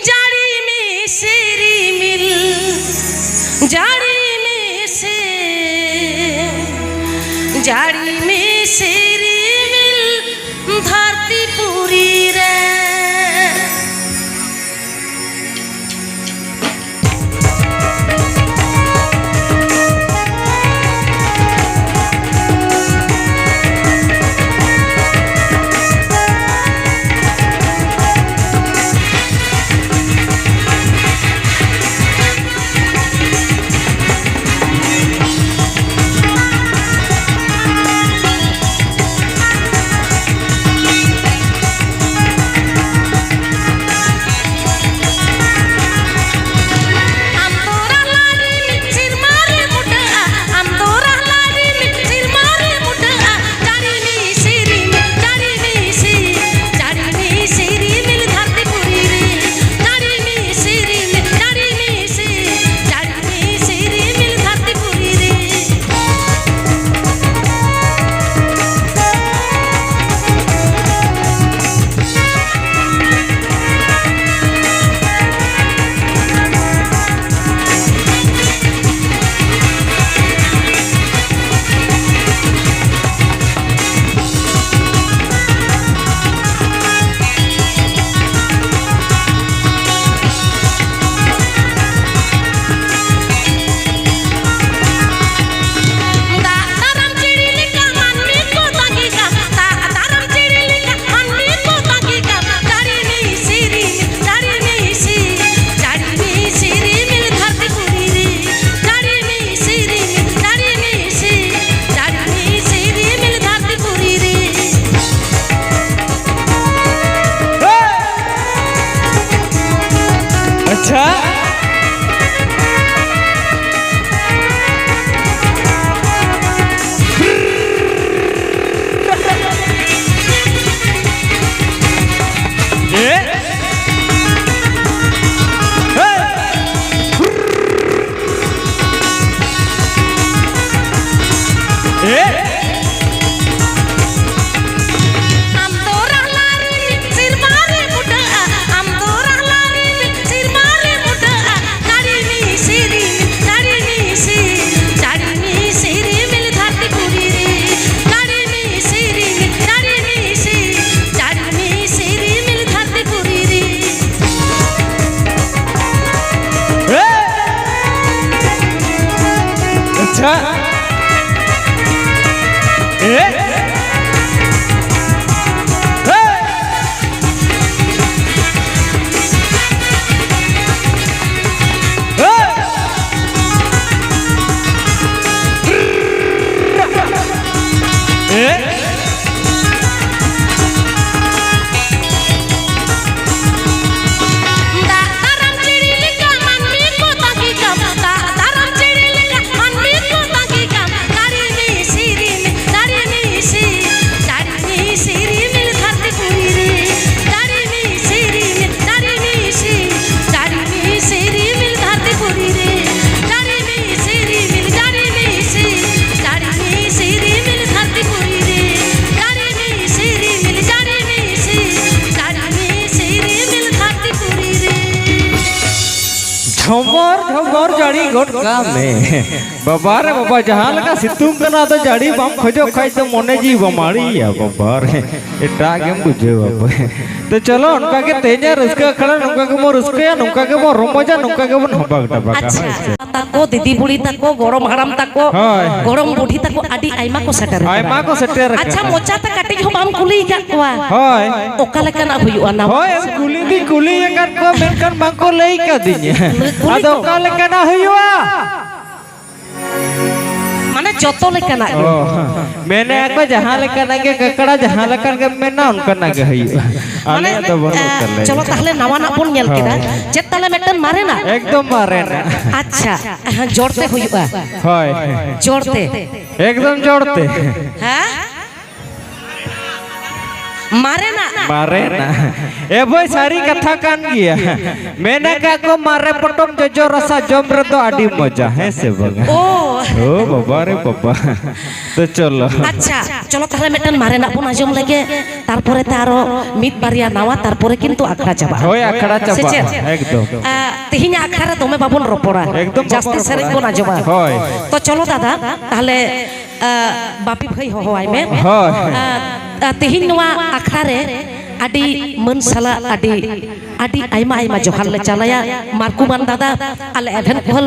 ᱡᱟᱹᱲᱤ ᱢᱮᱥᱮ ᱨᱤᱢᱤᱞ, ᱡᱟᱹᱲᱤ ᱢᱮᱥᱮ, ᱡᱟᱹᱲᱤ ᱢᱮᱥᱮ ᱨᱤᱢᱤᱞ ᱫᱷᱟᱹᱨᱛᱤ ᱯᱩᱨᱤ ᱨᱮ᱾ ᱟᱢ ᱫᱚ ᱨᱟᱦᱞᱟ ᱨᱮ ᱢᱤᱫ ᱥᱮᱨᱢᱟ ᱨᱮ ᱵᱩᱰᱟᱹᱜᱼᱟ, ᱟᱢ ᱫᱚ ᱨᱟᱦᱞᱟ ᱨᱮ ᱢᱤᱫ ᱥᱮᱨᱢᱟ ᱨᱮ ᱵᱩᱰᱟᱹᱜᱼᱟ, ᱫᱟᱲᱮ ᱢᱤᱥᱤᱨᱤ, ᱫᱟᱲᱮ ᱢᱤᱥᱤ, ᱫᱟᱲᱮ ᱢᱤᱥᱤᱨᱤ ᱢᱤᱞ ᱫᱷᱟᱹᱨᱛᱤ ᱯᱩᱨᱤ ᱨᱮ, ᱫᱟᱲᱮ ᱢᱤᱥᱤᱨᱤ, ᱫᱟᱲᱮ ᱢᱤᱥᱤ, ᱫᱟᱲᱮ ᱢᱤᱥᱤᱨᱤ ᱢᱤᱞ ᱫᱷᱟᱹᱨᱛᱤ ᱯᱩᱨᱤ ᱨᱮ᱾ ᱟᱪᱪᱷᱟ᱾ ᱮ? ᱦᱮ! ᱦᱮ! ᱮ? ᱫᱟᱜ ᱫᱟᱨᱟᱢ ᱪᱤᱲᱤ ᱞᱮᱠᱟ ᱢᱟᱹᱱᱢᱤ ᱠᱚ ᱛᱟᱸᱜᱤ ᱠᱟᱢ, ᱫᱟᱜ ᱫᱟᱨᱟᱢ ᱪᱤᱲᱤ ᱞᱮᱠᱟ ᱢᱟᱹᱱᱢᱤ ᱠᱚ ᱛᱟᱸᱜᱤ ᱠᱟᱢ, ᱫᱟᱲᱮ ᱢᱤᱥᱤᱨᱤ ᱢᱤᱞ, ᱫᱟᱲᱮ ᱢᱤᱥᱤ, ᱫᱟᱲᱮ ᱢᱤᱥᱤᱨᱤ ᱢᱤᱞ ᱫᱷᱟᱹᱨᱛᱤ ᱯᱩᱨᱤ ᱨᱮ, ᱫᱟᱲᱮ ᱢᱤᱥᱤᱨᱤ ᱢᱤᱞ, ᱫᱟᱲᱮ ᱢᱤᱥᱤ, ᱫᱟᱲᱮ ᱢᱤᱥᱤᱨᱤ ᱢᱤᱞ ᱫᱷᱟᱹᱨᱛᱤ ᱯᱩᱨᱤ ᱨᱮ, ᱫᱟᱲᱮ ᱢᱤᱥᱤᱨᱤ ᱢᱤᱞ, ᱫᱟᱲᱮ ᱢᱤᱥᱤ, ᱫᱟᱲᱮ ᱢᱤᱥᱤᱨᱤ ᱢᱤᱞ ᱫᱷᱟᱹᱨᱛᱤ ᱯᱩᱨᱤ ᱨᱮ, ᱫᱟᱲᱮ ᱢᱤᱥᱤᱨᱤ ᱢᱤᱞ, ᱫᱟᱲᱮ ᱢᱤᱥᱤ, ᱫᱟᱲᱮ ᱢᱤᱥᱤᱨᱤ ᱢᱤᱞ ᱫᱷᱟᱹᱨᱛᱤ ᱯᱩᱨᱤ ᱨᱮ᱾ ᱡᱷᱚᱢᱚᱨ ᱡᱷᱚᱢᱚᱨ ᱡᱟᱹᱲᱤ ᱜᱚᱫ ᱠᱟᱜ ᱢᱮ᱾ ᱵᱟᱵᱟ ᱨᱮ ᱵᱟᱵᱟ, ᱡᱟᱦᱟᱸ ᱞᱮᱠᱟ ᱥᱤᱛᱩᱝ ᱠᱟᱱᱟ, ᱟᱫᱚ ᱡᱟᱹᱲᱤ ᱵᱟᱢ ᱠᱷᱚᱡᱚᱜ ᱠᱷᱟᱡ ᱫᱚ ᱢᱚᱱᱮ ᱡᱤᱣᱤ ᱵᱟᱢ ᱟᱹᱲᱤᱭᱟ ᱵᱟᱵᱟ ᱨᱮ, ᱮᱴᱟᱜ ᱜᱮᱢ ᱵᱩᱡᱷᱟᱹᱣᱟ ᱵᱟᱵᱟ᱾ ᱛᱚ ᱪᱚᱞᱚ, ᱚᱱᱠᱟ ᱜᱮ ᱛᱮᱦᱮᱧᱟᱜ ᱨᱟᱹᱥᱠᱟᱹ ᱟᱠᱷᱲᱟ ᱱᱚᱝᱠᱟ ᱜᱮᱵᱚᱱ ᱨᱟᱹᱥᱠᱟᱹᱭᱟ, ᱱᱚᱝᱠᱟ ᱜᱮᱵᱚᱱ ᱨᱚᱢᱚᱡᱟ, ᱱᱚᱝᱠᱟ ᱜᱮᱵᱚᱱ ᱦᱟᱵᱟᱜ ᱰᱟᱵᱟᱜᱟ, ᱟᱪᱪᱷᱟ, ᱦᱳᱭ ᱥᱮ? ᱛᱟᱠᱚ, ᱫᱤᱫᱤ ᱵᱩᱲᱤ ᱛᱟᱠᱚ, ᱜᱚᱲᱚᱢ ᱦᱟᱲᱟᱢ ᱛᱟᱠᱚ, ᱦᱳᱭ᱾ ᱜᱚᱲᱚᱢ ᱵᱩᱰᱷᱤ ᱛᱟᱠᱚ ᱟᱹᱰᱤ ᱟᱭᱢᱟ ᱠᱚ ᱥᱮᱴᱮᱨ ᱟᱠᱟᱱᱟ᱾ ᱟᱭᱢᱟ ᱠᱚ ᱥᱮᱴᱮᱨ ᱟᱪᱪᱷᱟ, ᱟᱠᱟᱱᱟ᱾ ᱢᱚᱪᱟ ᱛᱮ ᱠᱟᱹᱴᱤᱡ ᱦᱚᱸ ᱵᱟᱢ ᱠᱩᱞᱤ ᱟᱠᱟᱫ ᱠᱚᱣᱟ? ᱦᱳᱭ᱾ ᱚᱠᱟ ᱞᱮᱠᱟᱱᱟᱜ ᱦᱩᱭᱩᱜᱼᱟ ᱱᱟᱣᱟ? ᱦᱳᱭ, ᱠᱩᱞᱤ ᱫᱩᱧ ᱠᱩᱞᱤ ᱟᱠᱟᱫ ᱠᱚᱣᱟ, ᱢᱮᱱᱠᱷᱟᱱ ᱵᱟᱝᱠᱚ ᱞᱟᱹᱭ ᱠᱟᱫᱤᱧᱟ᱾ ᱠᱩᱞᱤ ᱟᱫᱚ ᱠᱚᱢ᱾ ᱚᱠᱟ ᱞᱮᱠᱟᱱᱟᱜ ᱦᱩᱭᱩᱜᱼᱟ? ᱢᱟᱱᱮ ᱡᱚᱛᱚ ᱞᱮᱠᱟᱱᱟᱜ ᱜᱮ᱾ ᱚ, ᱢᱮᱱᱮᱫ ᱟᱠᱚ ᱡᱟᱦᱟᱸ ᱞᱮᱠᱟᱱᱟᱜ ᱜᱮ ᱠᱟᱠᱲᱟ, ᱡᱟᱦᱟᱸ ᱞᱮᱠᱟᱱᱟᱜ ᱜᱮᱢ ᱢᱮᱱᱟ ᱚᱱᱠᱟᱱᱟᱜ ᱜᱮ ᱦᱩᱭᱩᱜᱼᱟ᱾ ᱢᱟᱱᱮ, ᱟᱞᱮᱭᱟᱜ ᱫᱚ ᱵᱟᱹᱱᱩᱜ ᱮ, ᱛᱟᱞᱮᱭᱟ᱾ ᱪᱚᱞᱚ ᱛᱟᱦᱞᱮ ᱱᱟᱣᱟᱱᱟᱜ ᱵᱚᱱ ᱧᱮᱞ ᱠᱮᱫᱟ᱾ ᱦᱳᱭ᱾ ᱪᱮᱫ ᱛᱟᱦᱞᱮ ᱢᱤᱫᱴᱮᱱ ᱢᱟᱨᱮᱱᱟᱜ? ᱮᱠᱫᱚᱢ ᱢᱟᱨᱮᱱᱟᱜ᱾ ᱟᱪᱪᱷᱟ, ᱦᱮᱸ, ᱡᱚᱲ ᱛᱮ ᱦᱩᱭᱩᱜᱼᱟ᱾ ᱦᱳᱭ᱾ ᱡᱚᱲ ᱛᱮ᱾ ᱮᱠᱫᱚᱢ ᱡᱚᱲ ᱛᱮ᱾ ᱦᱮᱸ? ᱢᱟᱨᱮᱱᱟᱜ᱾ ᱢᱟᱨᱮᱱᱟᱜ᱾ ᱮ ᱵᱷᱟᱹᱭ, ᱥᱟᱹᱨᱤ ᱠᱟᱛᱷᱟ ᱠᱟᱱ ᱜᱮᱭᱟ᱾ ᱢᱮᱱ ᱟᱠᱟᱫ ᱠᱚ, ᱢᱟᱨᱮ ᱯᱚᱴᱚᱢ ᱡᱚᱡᱚ ᱨᱟᱥᱟ ᱡᱚᱢ ᱨᱮᱫᱚ ᱟᱹᱰᱤ ᱢᱚᱡᱟ, ᱦᱮᱸ ᱥᱮ ᱵᱟᱝᱟ? ᱳ᱾ ᱳ ᱵᱟᱵᱟ ᱨᱮ ᱵᱟᱵᱟ᱾ ᱛᱚ ᱪᱚᱞᱚ᱾ ᱟᱪᱪᱷᱟ, ᱪᱚᱞᱚ ᱛᱟᱦᱞᱮ ᱢᱤᱫᱴᱮᱱ ᱢᱟᱨᱮᱱᱟᱜ ᱵᱚᱱ ᱟᱸᱡᱚᱢ ᱞᱮᱜᱮ, ᱛᱟᱨᱯᱚᱨᱮ ᱛᱮ ᱟᱨᱚ ᱢᱤᱫ ᱵᱟᱨᱭᱟ ᱱᱟᱣᱟ, ᱛᱟᱨᱯᱚᱨᱮ ᱠᱤᱱᱛᱩ ᱟᱠᱷᱲᱟ ᱪᱟᱵᱟᱜᱼᱟ᱾ ᱦᱳᱭ, ᱟᱠᱷᱲᱟ ᱥᱮ ᱪᱟᱵᱟᱜᱼᱟ, ᱪᱮᱫ? ᱮᱠᱫᱚᱢ᱾ ᱟ, ᱛᱮᱦᱮᱧᱟᱜ ᱟᱠᱷᱲᱟ ᱨᱮ ᱫᱚᱢᱮ ᱵᱟᱵᱚᱱ ᱨᱚᱯᱚᱲᱟ᱾ ᱮᱠᱫᱚᱢ ᱡᱟᱹᱥᱛᱤ ᱵᱟᱵᱚᱱ ᱥᱮᱨᱮᱧ ᱨᱚᱯᱚᱲᱟ᱾ ᱵᱚᱱ ᱟᱸᱡᱚᱢᱟ᱾ ᱦᱳᱭ᱾ ᱛᱚ ᱪᱚᱞᱚ ᱫᱟᱫᱟ, ᱛᱟᱦᱞᱮ ᱟ, ᱵᱟᱯᱤ ᱵᱷᱟᱹᱭ ᱦᱚᱦᱚᱣᱟᱭ ᱢᱮ᱾ ᱦᱳᱭ᱾ ᱟ, ᱟ, ᱛᱮᱦᱮᱧ ᱱᱚᱣᱟ ᱟᱠᱷᱲᱟ ᱨᱮ ᱟᱹᱰᱤ ᱢᱟᱹᱱ ᱥᱟᱞᱟᱜ ᱟᱹᱰᱤ, ᱟᱹᱰᱤ ᱟᱭᱢᱟ ᱟᱭᱢᱟ ᱡᱚᱦᱟᱨ ᱞᱮ ᱪᱟᱞᱟᱭᱟ ᱢᱟᱨᱠᱩᱢᱟᱱ ᱫᱟᱫᱟ, ᱟᱞᱮ ᱮᱵᱷᱮᱱ ᱠᱚᱦᱚᱞ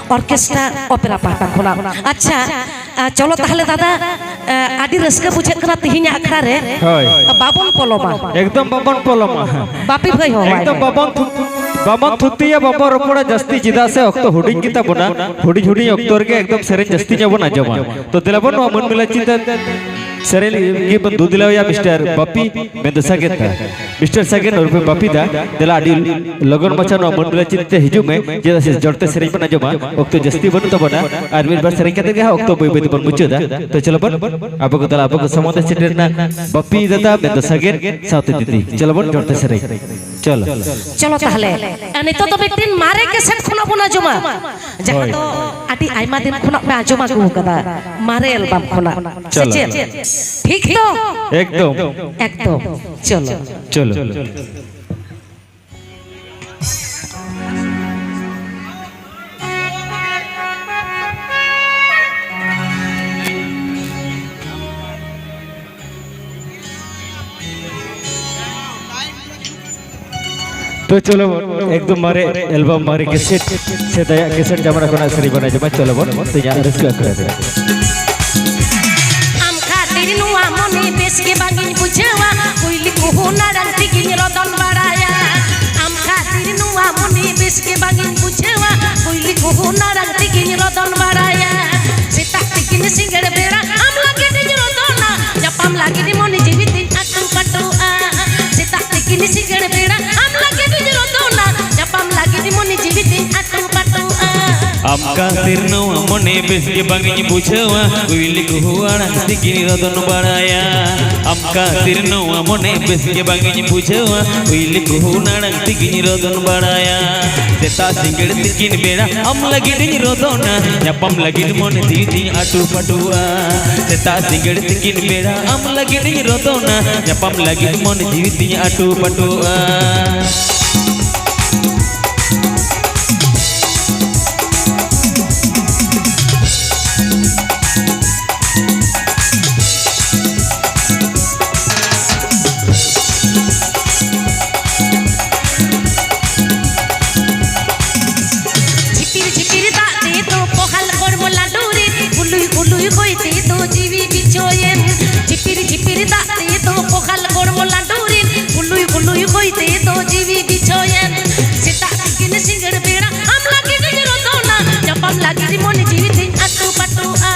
ᱚᱨᱠᱮᱥᱴᱨᱟ ᱚᱯᱮᱨᱟ ᱯᱟᱦᱴᱟ ᱠᱷᱚᱱᱟᱜ᱾ ᱟᱪᱪᱷᱟ, ᱟ, ᱪᱚᱞᱚ ᱛᱟᱦᱞᱮ ᱫᱟᱫᱟ, ᱟ, ᱟᱹᱰᱤ ᱨᱟᱹᱥᱠᱟᱹ ᱵᱩᱡᱷᱟᱹᱜ ᱠᱟᱱᱟ ᱛᱮᱦᱮᱧᱟᱜ ᱟᱠᱷᱲᱟ ᱨᱮ᱾ ᱦᱳᱭ᱾ ᱵᱟᱵᱚᱱ ᱯᱚᱞᱚᱢᱟ᱾ ᱮᱠᱫᱚᱢ ᱵᱟᱵᱚᱱ ᱯᱚᱞᱚᱢᱟ᱾ ᱵᱟᱯᱤ ᱵᱷᱟᱹᱭ ᱦᱚᱦᱚᱣᱟᱭ ᱮᱠᱫᱚᱢ ᱢᱮ᱾ ᱵᱟᱵᱚᱱ ᱛᱷᱩ-, ᱵᱟᱵᱚᱱ ᱛᱷᱩᱛᱤᱭᱟ, ᱵᱟᱵᱚᱱ ᱨᱚᱯᱚᱲᱟ ᱡᱟᱹᱥᱛᱤ, ᱪᱮᱫᱟᱜ ᱥᱮ ᱚᱠᱛᱚ ᱦᱩᱰᱤᱧ ᱜᱮᱛᱟ ᱵᱚᱱᱟ᱾ ᱦᱩᱰᱤᱧ ᱦᱩᱰᱤᱧ ᱚᱠᱛᱚ ᱨᱮᱜᱮ ᱮᱠᱫᱚᱢ ᱥᱮᱨᱮᱧ ᱡᱟᱹᱥᱛᱤ ᱧᱚᱜ ᱵᱚᱱ ᱟᱸᱡᱚᱢᱟ᱾ ᱛᱚ ᱫᱮᱞᱟ ᱵᱚᱱ ᱱᱚᱣᱟ ᱢᱟᱹᱱ ᱢᱮᱞᱟ ᱪᱤᱱᱛᱟᱹ ᱥᱮᱨᱮᱧ ᱜᱮ ᱵᱚᱱ ᱫᱩ ᱫᱮᱞᱟᱣᱟᱭᱟ ᱢᱤᱥᱴᱟᱨ ᱵᱟᱯᱤ, ᱢᱮᱱᱫᱚ ᱥᱟᱜᱮᱱ ᱫᱟ᱾ ᱢᱤᱥᱴᱟᱨ ᱥᱟᱜᱮᱱ ᱩᱨᱯᱷᱮ ᱵᱟᱯᱤ ᱫᱟ, ᱫᱮᱞᱟ ᱟᱹᱰᱤ ᱞᱚᱜᱚᱱ ᱢᱟᱪᱷᱟ ᱱᱚᱣᱟ ᱢᱟᱹᱱ ᱢᱮᱞᱟ ᱪᱤᱱᱛᱟᱹ ᱦᱤᱡᱩᱜ ᱢᱮ, ᱪᱮᱫᱟᱜ ᱥᱮ ᱡᱚᱲᱛᱮ ᱥᱮᱨᱮᱧ ᱵᱚᱱ ᱟᱸᱡᱚᱢᱟ, ᱚᱠᱛᱚ ᱡᱟᱹᱥᱛᱤ ᱵᱟᱹᱱᱩᱜ ᱛᱟᱵᱚᱱᱟ, ᱟᱨ ᱢᱤᱫ ᱵᱟᱨ ᱥᱮᱨᱮᱧ ᱠᱟᱛᱮ ᱜᱮ ᱦᱟᱸᱜ ᱚᱠᱛᱚ ᱵᱟᱹᱭ ᱵᱟᱹᱭ ᱛᱮᱵᱚᱱ ᱢᱩᱪᱟᱹᱫᱟ᱾ ᱛᱚ ᱪᱚᱞᱚ ᱵᱚᱱ, ᱟᱵᱚ ᱠᱚ ᱫᱮᱞᱟ, ᱟᱵᱚ ᱠᱚ ᱥᱟᱢᱟᱝ ᱛᱮ ᱥᱮᱴᱮᱨ ᱮᱱᱟ ᱵᱟᱯᱤ ᱫᱟᱫᱟ, ᱢᱮᱱᱫᱚ ᱥᱟᱜᱮᱱ ᱥᱟᱶᱛᱮ ᱫᱤᱫᱤ᱾ ᱪᱚᱞᱚ ᱵᱚᱱ ᱡᱚᱲᱛᱮ ᱥᱮᱨᱮᱧ᱾ ᱪᱚᱞᱚ᱾ ᱪᱚᱞᱚ ᱛᱟᱦᱞᱮ, ᱱᱤᱛᱚᱜ ᱫᱚ ᱢᱤᱫᱴᱤᱱ ᱢᱟᱨᱮ ᱠᱮᱥᱮᱴ ᱠᱷᱚᱱᱟᱜ ᱵᱚᱱ ᱟᱸᱡᱚᱢᱟ, ᱡᱟᱦᱟᱸ ᱦᱳᱭ᱾ ᱫᱚ ᱟᱹᱰᱤ ᱟᱭᱢᱟ ᱫᱤᱱ ᱠᱷᱚᱱᱟᱜ ᱯᱮ ᱟᱸᱡᱚᱢ ᱟᱹᱜᱩ ᱟᱠᱟᱫᱟ, ᱢᱟᱨᱮ ᱮᱞᱵᱟᱢ ᱠᱷᱚᱱᱟᱜ᱾ ᱥᱮ ᱪᱚᱞᱚ᱾ ᱪᱮᱫ? ᱴᱷᱤᱠ ᱛᱚ? ᱮᱠᱫᱚᱢ᱾ ᱮᱠᱫᱚᱢ᱾ ᱪᱚᱞᱚ᱾ ᱪᱚᱞᱚ᱾ ᱛᱚ ᱪᱚᱞᱚ ᱵᱚᱱ, ᱮᱠᱫᱚᱢ ᱢᱟᱨᱮ ᱮᱞᱵᱟᱢ, ᱢᱟᱨᱮ ᱠᱮᱥᱮᱴ, ᱥᱮᱫᱟᱭᱟᱜ ᱠᱮᱥᱮᱴ ᱡᱟᱢᱟᱱᱟ ᱠᱷᱚᱱᱟᱜ ᱥᱮᱨᱮᱧ ᱵᱚᱱ ᱟᱸᱡᱚᱢᱟ᱾ ᱪᱚᱞᱚ ᱵᱚᱱ, ᱛᱮᱦᱮᱧᱟᱜ ᱨᱟᱹᱥᱠᱟᱹ ᱟᱠᱷᱲᱟ ᱨᱮ᱾ ᱟᱢ ᱠᱷᱟᱹᱛᱤᱨ ᱱᱚᱣᱟ ᱢᱚᱱᱮ ᱵᱮᱥ ᱜᱮ ᱵᱟᱝ ᱤᱧ ᱵᱩᱡᱷᱟᱹᱣᱟ, ᱠᱩᱭᱞᱤ ᱠᱚᱦᱚᱸ ᱱᱟᱲᱟᱝ ᱛᱮᱜᱮᱧ ᱨᱚᱫᱚᱱ ᱵᱟᱲᱟᱭᱟ᱾ ᱟᱢ ᱠᱷᱟᱹᱛᱤᱨ ᱱᱚᱣᱟ ᱢᱚᱱᱮ ᱵᱮᱥ ᱜᱮ ᱵᱟᱝ ᱤᱧ ᱵᱩᱡᱷᱟᱹᱣᱟ, ᱠᱩᱭᱞᱤ ᱠᱚᱦᱚᱸ ᱱᱟᱲᱟᱝ ᱛᱮᱜᱮᱧ ᱨᱚᱫᱚᱱ ᱵᱟᱲᱟᱭᱟ᱾ ᱥᱮᱛᱟᱜ ᱛᱤᱠᱤᱱ ᱥᱤᱸᱜᱟᱹᱲ ᱵᱮᱲᱟ ᱟᱢ ᱞᱟᱹᱜᱤᱫ ᱤᱧ ᱨᱚᱫᱚᱱᱟ, ᱧᱟᱯᱟᱢ ᱞᱟᱹᱜᱤᱫ ᱢᱚᱱᱮ ᱡᱤᱣᱤ ᱛᱤᱧ ᱟᱹᱴᱩ ᱯᱟᱹᱴᱩᱜᱼᱟ᱾ ᱥᱮᱛᱟᱜ ᱛᱤᱠᱤᱱ ᱥᱤᱸᱜᱟᱹᱲ ᱵᱮᱲᱟ ᱟᱢ ᱞᱟᱹᱜᱤᱫ ᱤᱧ ᱨᱚᱫᱚᱱᱟ, ᱧᱟᱯᱟᱢ ᱞᱟᱹᱜᱤᱫ ᱢᱚᱱᱮ ᱡᱤᱣᱤ ᱛᱤᱧ ᱟᱹᱴᱩ ᱯᱟᱹᱴᱩᱜᱼᱟ᱾ ᱟᱢ ᱟᱢ ᱠᱷᱟᱹᱛᱤᱨ ᱱᱚᱣᱟ ᱢᱚᱱᱮ ᱵᱮᱥ ᱜᱮ ᱵᱟᱝ ᱤᱧ ᱵᱩᱡᱷᱟᱹᱣᱟ, ᱠᱩᱭᱞᱤ ᱠᱩᱦᱩ ᱟᱲᱟᱝ ᱛᱮᱜᱮᱧ ᱨᱚᱫᱚᱱ ᱵᱟᱲᱟᱭᱟ᱾ ᱟᱢ ᱠᱷᱟᱹᱛᱤᱨ ᱱᱚᱣᱟ ᱢᱚᱱᱮ ᱵᱮᱥ ᱜᱮ ᱵᱟᱝ ᱤᱧ ᱵᱩᱡᱷᱟᱹᱣᱟ, ᱠᱩᱭᱞᱤ ᱠᱩᱦᱩ ᱟᱲᱟᱝ ᱛᱮᱜᱮᱧ ᱨᱚᱫᱚᱱ ᱵᱟᱲᱟᱭᱟ᱾ ᱥᱮᱛᱟᱜ ᱥᱤᱸᱜᱟᱹᱲ ᱛᱤᱠᱤᱱ ᱵᱮᱲᱟ ᱟᱢ ᱞᱟᱹᱜᱤᱫ ᱤᱧ ᱨᱚᱫᱚᱱᱟ, ᱧᱟᱯᱟᱢ ᱞᱟᱹᱜᱤᱫ ᱢᱚᱱᱮ ᱡᱤᱣᱤ ᱛᱤᱧ ᱟᱹᱴᱩ ᱯᱟᱹᱴᱩᱜᱼᱟ᱾ ᱥᱮᱛᱟᱜ ᱥᱤᱸᱜᱟᱹᱲ ᱛᱤᱠᱤᱱ ᱵᱮᱲᱟ ᱟᱢ ᱞᱟᱹᱜᱤᱫ ᱤᱧ ᱨᱚᱫᱚᱱᱟ, ᱧᱟᱯᱟᱢ ᱞᱟᱹᱜᱤᱫ ᱢᱚᱱᱮ ᱡᱤᱣᱤ ᱛᱤᱧ ᱟᱹᱴᱩ ᱯᱟᱹᱴᱩᱜᱼᱟ᱾ ᱡᱷᱤᱯᱤᱨ ᱡᱷᱤᱯᱤᱨ ᱫᱟᱜ ᱛᱮᱫᱚ ᱯᱚᱦᱟᱞ ᱦᱚᱲᱢᱚ ᱞᱟᱸᱰᱩᱨᱮᱱ, ᱠᱩᱞᱩᱭ ᱠᱩᱞᱩᱭ ᱦᱚᱭ ᱛᱮᱫᱚ ᱡᱤᱣᱤ ᱵᱤᱪᱷᱚᱭᱮᱱ᱾ ᱡᱷᱤᱯᱤᱨ ᱡᱷᱤᱯᱤᱨ ᱫᱟᱜ ᱛᱮᱫᱚ ᱯᱚᱦᱟᱞ ᱦᱚᱲᱢᱚ ᱞᱟᱸᱰᱩᱨᱮᱱ, ᱠᱩᱞᱩᱭ ᱠᱩᱞᱩᱭ ᱦᱚᱭ ᱛᱮᱫᱚ ᱡᱤᱣᱤ ᱵᱤᱪᱷᱚᱭᱮᱱ᱾ ᱥᱮᱛᱟᱜ ᱛᱤᱠᱤᱱ ᱥᱤᱸᱜᱟᱹᱲ ᱵᱮᱲᱟ ᱟᱢ ᱞᱟᱹᱜᱤᱫ ᱤᱧ ᱨᱚᱫᱚᱱᱟ, ᱧᱟᱯᱟᱢ ᱞᱟᱹᱜᱤᱫ ᱢᱚᱱᱮ ᱡᱤᱣᱤ ᱛᱤᱧ ᱟᱹᱴᱩ ᱯᱟᱹᱴᱩᱜᱼᱟ᱾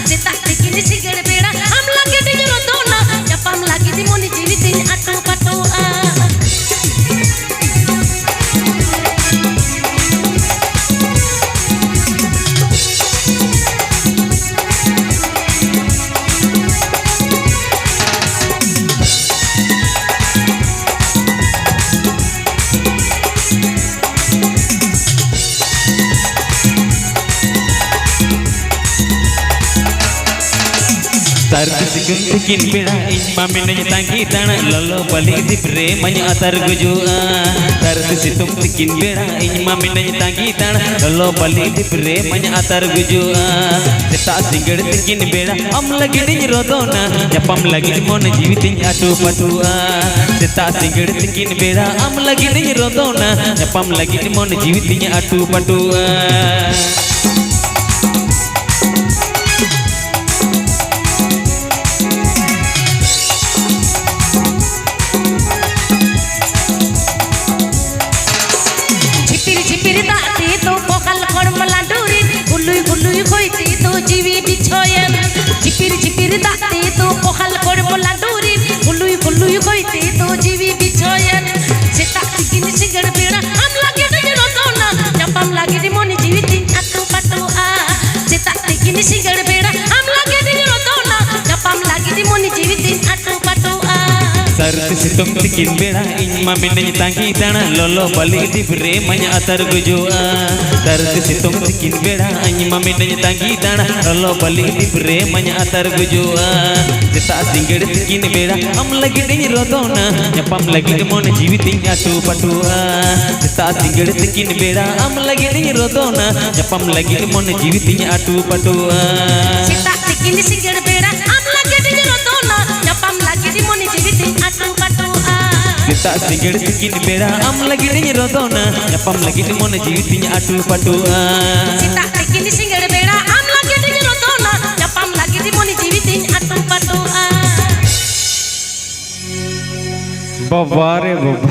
ᱥᱮᱛᱟᱜ ᱛᱤᱠᱤᱱ ᱥᱤᱸᱜᱟᱹᱲ ᱵᱮᱲᱟ ᱟᱢ ᱞᱟᱹᱜᱤᱫ ᱤᱧ ᱨᱚᱫᱚᱱᱟ, ᱧᱟᱯᱟᱢ ᱞᱟᱹᱜᱤᱫ ᱢᱚᱱᱮ ᱡᱤᱣᱤ ᱛᱤᱧ ᱟᱹᱴᱩ ᱯᱟᱹᱴᱩᱜᱼᱟ᱾ ᱥᱟᱹᱨᱫᱤ ᱥᱤᱛᱩᱝ ᱛᱤᱠᱤᱱ ᱵᱮᱲᱟ ᱤᱧ ᱢᱟ ᱢᱤᱱᱟᱹᱧ ᱛᱟᱸᱜᱤ ᱛᱟᱲᱟᱜ, ᱞᱚᱞᱚ ᱵᱟᱹᱞᱤ ᱫᱤᱯ ᱨᱮ ᱢᱟᱧ ᱟᱛᱟᱨ ᱜᱩᱡᱩᱜᱼᱟ᱾ ᱥᱟᱹᱨᱫᱤ ᱥᱤᱛᱩᱝ ᱛᱤᱠᱤᱱ ᱵᱮᱲᱟ ᱤᱧ ᱢᱟ ᱢᱤᱱᱟᱹᱧ ᱛᱟᱸᱜᱤ ᱛᱟᱲᱟᱜ, ᱞᱚᱞᱚ ᱵᱟᱹᱞᱤ ᱫᱤᱯ ᱨᱮ ᱢᱟᱧ ᱟᱛᱟᱨ ᱜᱩᱡᱩᱜᱼᱟ᱾ ᱥᱮᱛᱟᱜ ᱥᱤᱸᱜᱟᱹᱲ ᱛᱤᱠᱤᱱ ᱵᱮᱲᱟ ᱟᱢ ᱞᱟᱹᱜᱤᱫ ᱤᱧ ᱨᱚᱫᱚᱱᱟ, ᱧᱟᱯᱟᱢ ᱞᱟᱹᱜᱤᱫ ᱢᱚᱱᱮ ᱡᱤᱣᱤ ᱛᱤᱧ ᱟᱹᱴᱩ ᱯᱟᱹᱴᱩᱜᱼᱟ᱾ ᱥᱮᱛᱟᱜ ᱥᱤᱸᱜᱟᱹᱲ ᱛᱤᱠᱤᱱ ᱵᱮᱲᱟ ᱟᱢ ᱞᱟᱹᱜᱤᱫ ᱤᱧ ᱨᱚᱫᱚᱱᱟ, ᱧᱟᱯᱟᱢ ᱞᱟᱹᱜᱤᱫ ᱢᱚᱱᱮ ᱡᱤᱣᱤ ᱛᱤᱧ ᱟᱹᱴᱩ ᱯᱟᱹᱴᱩᱜᱼᱟ᱾ ᱡᱷᱤᱯᱤᱨ ᱡᱷᱤᱯᱤᱨ ᱫᱟᱜ ᱛᱮᱫᱚ ᱯᱚᱦᱟᱞ ᱦᱚᱲᱢᱚ ᱞᱟᱸᱰᱩᱨᱮᱱ, ᱠᱩᱞᱩᱭ ᱠᱩᱞᱩᱭ ᱦᱚᱭ ᱛᱮᱫᱚ ᱡᱤᱣᱤ ᱵᱤᱪᱷᱚᱭᱮᱱ᱾ ᱡᱷᱤᱯᱤᱨ ᱡᱷᱤᱯᱤᱨ ᱫᱟᱜ ᱛᱮᱫᱚ ᱯᱚᱦᱟᱞ ᱦᱚᱲᱢᱚ ᱞᱟᱸᱰᱩᱨᱮᱱ, ᱠᱩᱞᱩᱭ ᱠᱩᱞᱩᱭ ᱦᱚᱭ ᱛᱮᱫᱚ ᱡᱤᱣᱤ ᱵᱤᱪᱷᱚᱭᱮᱱ᱾ ᱥᱮᱛᱟᱜ ᱛᱤᱠᱤᱱ ᱥᱤᱸᱜᱟᱹᱲ ᱵᱮᱲᱟ ᱟᱢ ᱞᱟᱹᱜᱤᱫ ᱤᱧ ᱨᱚᱫᱚᱱᱟ, ᱧᱟᱯᱟᱢ ᱞᱟᱹᱜᱤᱫ ᱢᱚᱱᱮ ᱡᱤᱣᱤ ᱛᱤᱧ ᱟᱹᱴᱩ ᱛᱤᱠᱤᱱ ᱥᱤᱸᱜᱟᱹᱲ ᱵᱮᱲᱟ ᱟᱢ ᱞᱟᱹᱜᱤᱫ ᱤᱧ ᱨᱚᱫᱚᱱᱟ, ᱧᱟᱯᱟᱢ ᱞᱟᱹᱜᱤᱫ ᱢᱚᱱᱮ ᱡᱤᱣᱤ ᱛᱤᱧ ᱟᱹᱴᱩ ᱯᱟᱹᱴᱩᱜᱼᱟ᱾ ᱥᱟᱹᱨᱫᱤ ᱥᱤᱛᱩᱝ ᱛᱤᱠᱤᱱ ᱵᱮᱲᱟ ᱤᱧ ᱢᱟ ᱢᱮᱱᱟᱹᱧ ᱛᱟᱸᱜᱤ ᱫᱟᱬᱟ, ᱞᱚᱞᱚ ᱵᱟᱹᱞᱤ ᱰᱤᱯ ᱨᱮ ᱢᱟᱧ ᱟᱛᱟᱨ ᱜᱩᱡᱩᱜᱼᱟ᱾ ᱥᱟᱹᱨᱫᱤ ᱥᱤᱛᱩᱝ ᱛᱤᱠᱤᱱ ᱵᱮᱲᱟ ᱤᱧ ᱢᱟ ᱢᱮᱱᱟᱹᱧ ᱛᱟᱸᱜᱤ ᱫᱟᱬᱟ, ᱞᱚᱞᱚ ᱵᱟᱹᱞᱤ ᱰᱤᱯ ᱨᱮ ᱢᱟᱧ ᱟᱛᱟᱨ ᱜᱩᱡᱩᱜᱼᱟ᱾ ᱥᱮᱛᱟᱜ ᱥᱤᱸᱜᱟᱹᱲ ᱛᱤᱠᱤᱱ ᱵᱮᱲᱟ ᱟᱢ ᱞᱟᱹᱜᱤᱫ ᱤᱧ ᱨᱚᱫᱚᱱᱟ, ᱧᱟᱯᱟᱢ ᱞᱟᱹᱜᱤᱫ ᱢᱚᱱᱮ ᱡᱤᱣᱤ ᱛᱤᱧ ᱟᱹᱴᱩ ᱯᱟᱹᱴᱩᱜᱼᱟ᱾ ᱥᱮᱛᱟᱜ ᱥᱤᱸᱜᱟᱹᱲ ᱛᱤᱠᱤᱱ ᱵᱮᱲᱟ ᱟᱢ ᱞᱟᱹᱜᱤᱫ ᱤᱧ ᱨᱚᱫᱚᱱᱟ, ᱧᱟᱯᱟᱢ ᱞᱟᱹᱜᱤᱫ ᱢᱚᱱᱮ ᱡᱤᱣᱤ ᱛᱤᱧ ᱟᱹᱴᱩ ᱯᱟᱹᱴᱩᱜᱼᱟ᱾ ᱥᱮᱛᱟᱜ ᱛᱤᱠᱤᱱ ᱥᱤᱸᱜᱟᱹᱲ ᱵᱮᱲᱟ ᱟᱢ ᱞᱟᱹᱜᱤᱫ ᱤᱧ ᱨᱚᱫᱚᱱᱟ, ᱧᱟᱯᱟᱢ ᱞᱟᱹᱜᱤᱫ ᱢᱚᱱᱮ ᱡᱤᱣᱤ ᱛᱤᱧ ᱟᱹᱴᱩ ᱯᱟᱹᱴᱩᱜᱼᱟ᱾ ᱥᱮᱛᱟᱜ ᱥᱤᱸᱜᱟᱹᱲ ᱛᱤᱠᱤᱱ ᱵᱮᱲᱟ ᱟᱢ ᱞᱟᱹᱜᱤᱫ ᱤᱧ ᱨᱚᱫᱚᱱᱟ, ᱧᱟᱯᱟᱢ ᱞᱟᱹᱜᱤᱫ ᱢᱚᱱᱮ ᱡᱤᱣᱤ ᱛᱤᱧ ᱟᱹᱴᱩ ᱯᱟᱹᱴᱩᱜᱼᱟ᱾ ᱥᱮᱛᱟᱜ ᱛᱤᱠᱤᱱ ᱥᱤᱸᱜᱟᱹᱲ ᱵᱮᱲᱟ ᱟᱢ ᱞᱟᱹᱜᱤᱫ ᱤᱧ ᱨᱚᱫᱚᱱᱟ, ᱧᱟᱯᱟᱢ ᱞᱟᱹᱜᱤᱫ ᱢᱚᱱᱮ ᱡᱤᱣᱤ ᱛᱤᱧ ᱟᱹᱴᱩ ᱯᱟᱹᱴᱩᱜᱼᱟ᱾ ᱵᱟᱵᱟ ᱨᱮ ᱵᱟᱵᱟ᱾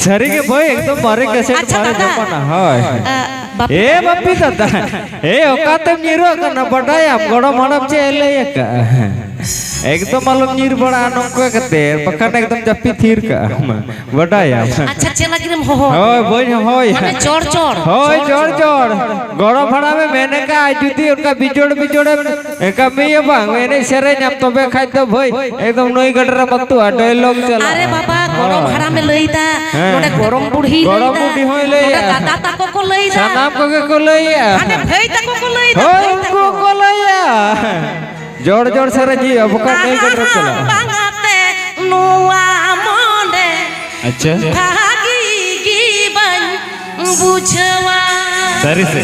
ᱥᱟᱹᱨᱤ ᱜᱮ ᱵᱷᱟᱹᱭ, ᱮᱠᱫᱚᱢ ᱢᱟᱨᱮ ᱠᱮᱥᱮᱴ, ᱟᱪᱪᱷᱟ ᱢᱟᱨᱮ ᱫᱟᱫᱟ᱾ ᱡᱚᱢᱟᱱᱟ᱾ ᱦᱳᱭ᱾ ᱟ, ᱵᱟᱯ- ᱮ ᱵᱟᱯᱤ ᱫᱟᱫᱟ, ᱮ ᱚᱠᱟᱛᱮᱢ ᱧᱤᱨᱚᱜ ᱠᱟᱱᱟ? ᱵᱟᱰᱟᱭᱟᱢ ᱜᱚᱲᱚᱢ ᱦᱟᱲᱟᱢ ᱪᱮᱫ ᱮ ᱞᱟᱹᱭ ᱟᱠᱟᱫᱼᱟ? ᱮᱠᱫᱚᱢ ᱟᱞᱚᱢ ᱧᱤᱨ ᱵᱟᱲᱟᱜᱼᱟ ᱱᱚᱝᱠᱟ ᱠᱟᱛᱮ, ᱵᱟᱠᱷᱟᱱ ᱮᱠᱫᱚᱢ ᱡᱟᱹᱯᱤᱫ ᱛᱷᱤᱨ ᱠᱟᱜᱼᱟ᱾ ᱵᱟᱰᱟᱭᱟᱢ᱾ ᱟᱪᱪᱷᱟ, ᱪᱮᱫ ᱞᱟᱹᱜᱤᱫ ᱮᱢ ᱦᱚᱦᱚ? ᱦᱳᱭ, ᱵᱟᱹᱧ ᱦᱚᱦᱚᱭᱟ᱾ ᱢᱟᱱᱮ ᱪᱚᱲ ᱪᱚᱲ᱾ ᱦᱳᱭ, ᱪᱚᱲ ᱪᱚᱲ᱾ ᱜᱚᱲᱚᱢ ᱦᱟᱲᱟᱢᱮ ᱢᱮᱱ ᱟᱠᱟᱫᱼᱟ, ᱡᱩᱫᱤ ᱚᱱᱠᱟ ᱵᱤᱡᱳᱲ ᱵᱤᱡᱳᱲᱮᱢ ᱠᱟᱹᱢᱤᱭᱟ ᱵᱟᱝ, ᱮᱱᱮᱡ ᱥᱮᱨᱮᱧᱟᱢ, ᱛᱚᱵᱮ ᱠᱷᱟᱡ ᱫᱚ ᱵᱷᱟᱹᱭ, ᱮᱠᱫᱚᱢ ᱱᱟᱹᱭ ᱜᱟᱰᱟ ᱨᱮᱢ ᱟᱹᱛᱩᱜᱼᱟ, ᱰᱚᱭᱞᱚᱜ ᱪᱟᱞᱟᱜᱼᱟ᱾ ᱟᱨᱮ ᱵᱟᱵᱟ, ᱜᱚᱲᱚᱢ ᱦᱳᱭ᱾ ᱦᱟᱲᱟᱢᱮ ᱞᱟᱹᱭᱫᱟ, ᱦᱮᱸ᱾ ᱱᱚᱰᱮ ᱜᱚᱲᱚᱢ ᱵᱩᱲᱦᱤ ᱜᱚᱲᱚᱢ ᱞᱟᱹᱭᱫᱟ, ᱵᱩᱰᱷᱤ ᱦᱚᱸᱭ ᱱᱚᱰᱮ ᱞᱟᱹᱭᱮᱜᱼᱟ᱾ ᱫᱟᱫᱟ ᱛᱟᱠᱚ ᱠᱚ ᱞᱟᱹᱭᱫᱟ, ᱥᱟᱱᱟᱢ ᱠᱚᱜᱮ ᱠᱚ ᱞᱟᱹᱭᱮᱜᱼᱟ᱾ ᱦᱟᱱᱮ ᱵᱷᱟᱹᱭ ᱛᱟᱠᱚ ᱠᱚ ᱞᱟᱹᱭᱫᱟ, ᱦᱳᱭ, ᱵᱷᱟᱹᱭ ᱩᱱᱠᱩ ᱛᱟᱠᱚ᱾ ᱠᱚ ᱞᱟᱹᱭᱟ᱾ ᱡᱚᱲ ᱡᱚᱲ ᱥᱮᱨᱮᱧ ᱦᱩᱭᱩᱜᱼᱟ, ᱵᱟᱠᱷᱟᱱ ᱱᱟᱹᱭ ᱜᱟᱰᱟ ᱨᱮ ᱪᱟᱞᱟᱜᱼᱟ᱾ ᱵᱟᱝᱟᱛᱮ ᱱᱚᱣᱟ ᱢᱚᱱᱮ ᱟᱪᱪᱷᱟ᱾ ᱵᱷᱟᱹᱜᱤ ᱜᱮ ᱵᱟᱹᱧ ᱵᱩᱡᱷᱟᱹᱣᱟ᱾ ᱥᱟᱹᱨᱤ ᱥᱮ?